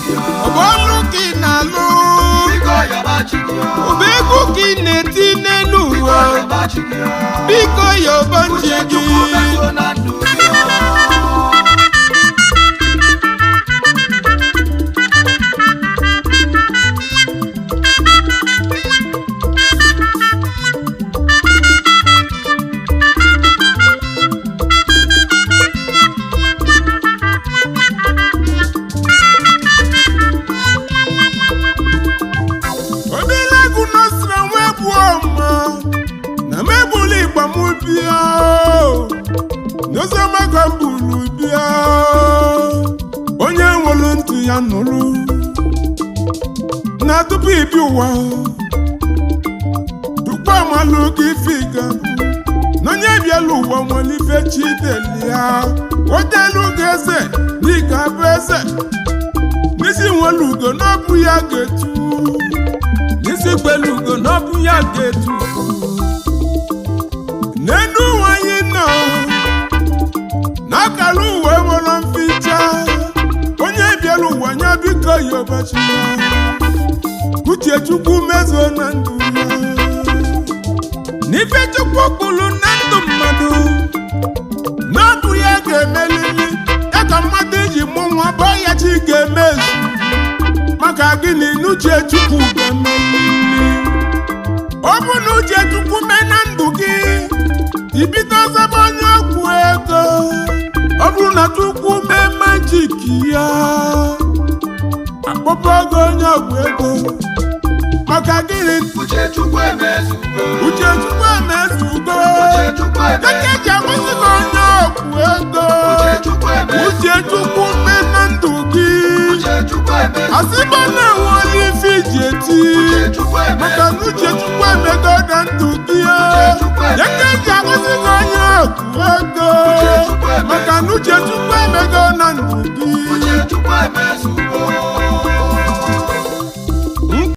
gị. Ọ bụ ọlụ ka ị na-alụ? Biko yọba chi gị. Ọ bụ egwu ka ị na-eti n'elu Biko ụwa? yọba chi gị. Biko yọba chi Uche gị. Chukwu mezuo na ndụ gị. Obilegwu nọsịrị nwa egbu ọma na m egbula ịgba m bịa n'oziọma ka m buru bịa. Onye nwere ntị ya nụrụ na tupu ịbịa ụwa, tupu amalụ gị ife ị ga-abụ na onye bịala ụwa nwere ife chi deli ya. Odelu gị eze na ị ga-abụ eze n'isi, nwere ugo n'ọbụ ya ga-etu n'isi, kwelu ugo n'ọbụ ya ga-etu n'enu ụwa anyị nọ n'akara ụwa enwere mficha. Onye bịara ụwa ya, biko yọbachi ya, uche Chukwu mezuo na ndụ ya. N'ife Chukwu kwuru na ndụ mmadụ n'ọbụ ya ga-emelili ya, ka mmadụ iji mụ nwa bọọ ya chi ga-emezu. Maka gịnị? N'uche Chukwu ga-emelili. Ọ bụ na uche Chukwu mee na ndụ gị, ibido zaba onye ọgwụ ego. Ọ bụrụ na Chukwu mee magic ya, akpọpụ ego onye ọgwụ ego. Maka gịnị? Uche Chukwu emezugo. Uche Chukwu emezugo. Uche Chukwu Dịka eji emezugo. amasị gị onye ọgwụ ego. Uche Chukwu emezugo. Uche Chukwu mee na ndụ gị. Uche Chukwu emezugo. Asịba na-enwere ife iji eti. Uche Chukwu Maka na uche emezugo. Chukwu emego na ndụ gị. Uche Chukwu Ya ka eji amasị gị onye ọgwụ ego. Uche Chukwu emezugo. Maka na uche Chukwu emego na ndụ gị. Uche Chukwu emezugo.